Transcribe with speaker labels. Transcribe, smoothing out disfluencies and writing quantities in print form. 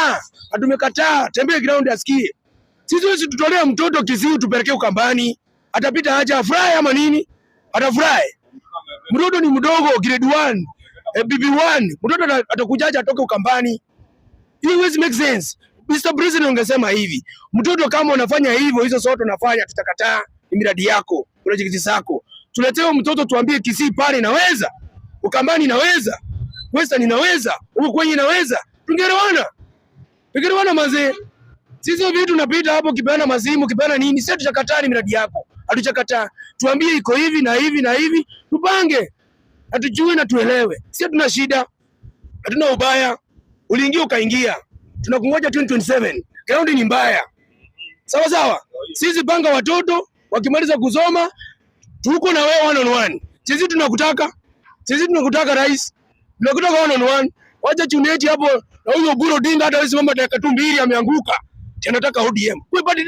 Speaker 1: Tumekataa, tumekataa. Tembee ground asikie. Sisi wezi tutolee mtoto Kisii tupeleke Ukambani. Atapita aje, afurahi ama nini? Atafurahi. Mtoto ni mdogo, grade 1, BB1. Mtoto atakujaje atoke Ukambani? Hiyo haiwezi make sense. Mr. President, ungesema hivi, mtoto kama unafanya hivyo, hizo sote unafanya, tutakataa. Ni miradi yako, project zako. Tuletee mtoto tuambie Kisii pale inaweza, Ukambani inaweza, Western inaweza, huko kwenye inaweza. Tungeelewana. Tungeelewana mazee. Sisi vitu tunapita hapo kipeana mazimu, kipeana nini? Sisi tutakataa, ni miradi yako. Hatuchakataa. Tuambie iko hivi na hivi na hivi, tupange. Hatujui na tuelewe. Sisi hatuna shida. Hatuna ubaya. Uliingia ukaingia. Tunakungoja 2027. Ground ni mbaya. Sawa sawa. Sisi panga watoto wakimaliza kusoma tuko na wewe one on one. Sisi tunakutaka. Sisi tunakutaka, rais. Tunakutaka one on one. Wacha Junet hapo na huyo Oburu Odinga, hata wewe simama dakika tu mbili ameanguka. Tena nataka ODM. Kwa party.